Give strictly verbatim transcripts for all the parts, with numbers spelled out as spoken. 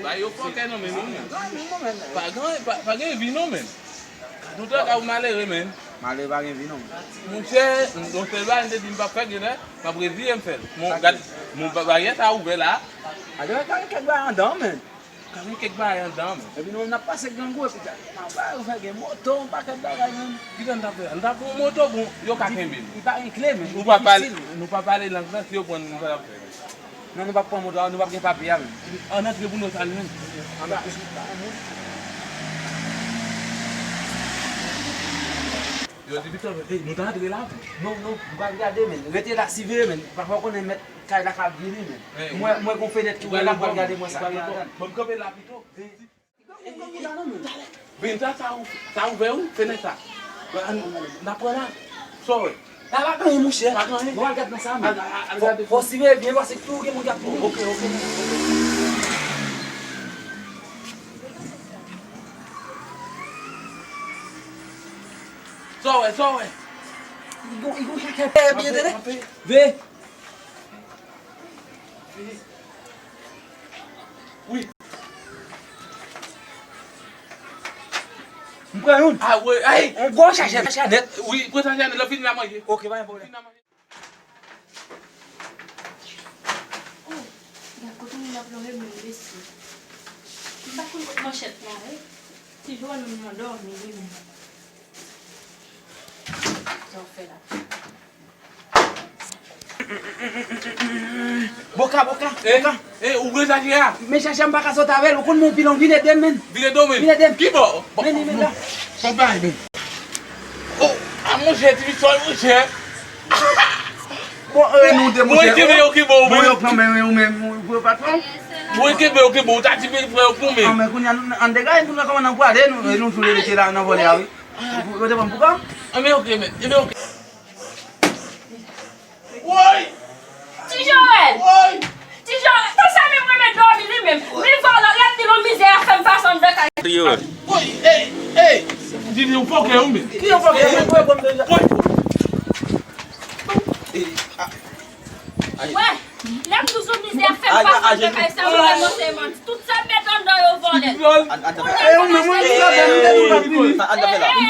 Ba yo fòkè non, men non, men. Pa gen, pa, pa gen vi non, men. Nou te ka ou malere, men. Malere pa gen vi non. Monchè, yon sèl bagay m te di m p ap fè, genlè, m ap reziye m fè l. Mon, gad, mon ba-, baryè sa ouvè la. A, genlè ka gen kèk bagay anndan, men. Ka gen kèk bagay anndan, men. Epi nou menm n ap pase grangou, epi gad, nan bagay ou fè gen moto, yon pakèt bagay, men. Kisa n t ap fè? N t ap pran yon moto, bon, yo ka kenbe n. Li pa gen kle, men. Nou pa pale, nou pa pale lang nan, si yo pran n, nou pa t ap fè. Non, nou p ap pran moto a, nou p ap gen papye a menm. Ann antre pou nou sal menm. Ann antre. Yo di Victor, ey, nou ta antre la tou. Non, non, nou pral gade menm. Rete la, siveye menm. Pafwa w konnen mèt kay la ka vini menm. Mwen, mwen gon fenèt ki ouvè la, m pral gade mwen sa gen anndan. Bon, m kanpe la pito. Vin sa, sa ou, sa ouvè wi, fenèt sa. N ap pran la. Sa w wè? La pa gen anyen, monchè. Pa gen anyen. Bon, al gad nan sa, men. Al, al, al gade. Fò, fò siveye byen, paske tou gen moun k ap vini. Oke, oke. Sa w wè, sa w wè? Li gon, li gon chachè byen, tande? Kanpe, kanpe. Ve. Wi. M pran youn. A, wi, ay! On gwo chachè, chachè nèt. Wi, pran chachè nèt, lè fini la manje. Oke, pa gen pwoblèm. Fini la manje. Oh, gad kote moun ap lòre menm mesye. M pa konn kot manchèt la ye. Ti Joanne menm nan dòmi li menm. Sa w fè la? Boka, Boka, eh, Boka. Eh, ou vle chache a? Men chache a, m pa ka sot avè l. Ou konn men w pi long, vin ede m, men. Vin ede w, men. Vin ede m. Ki bò? Men li, men la. Bon, bay, men. Oh, a monchè, ti pistòl, monchè. Bon, e nou de, monchè. Bon, kenbe yo ki bò, men. Bon, yo pran men, men, men, men, patwon. Bon, kenbe yo ki bò, ta ti pe frè yo pou men. Ah, men kounye a, nou, ann degaje, nou, kòman n ap prale, nou, nou sou leve la, nan vòlè a, wi. Ou, ou te pran pou kò? Ah, men oke, men. Ebyen, oke. Woy! Ti Joel! Woy! Ti Joel, tan sa menm renmen dòmi li menm. Men vòlò, lè m di l yon mizè y ap fè m pase anndan kay. Ti Joel. Woy, ey, ey! Di li yon fòkè ou menm. Ki yon fòkè? Woy! Wè, lè m di w yon mizè y ap fè m pase anndan kay sa, ou wè non sèlman. Tout sa m met anndan yo vòlè. Kounye a nou menm,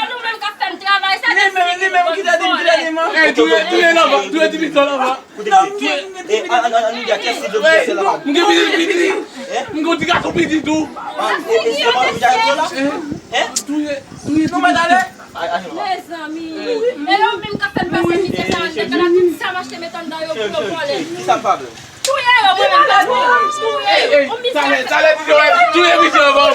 nou menm k ap fè m travay sa, li menm, li menm ki te di m vòlè. Ey, touye, touye l anba, touye ti pistòl anba. Touye, touye ti pistòl anba. M gen pitit piti. M gen yon ti gason piti tou. Touye, touye ti pistòl anba. Mezanmi. E yo menm k ap fè m pase mizè sa anndan kay la, tout sa m achte met anndan yo pou yo vòlè. Touye yo, mwen menm la touye. Touye. Ey, ey, talè, talè, touye, touye misye anba.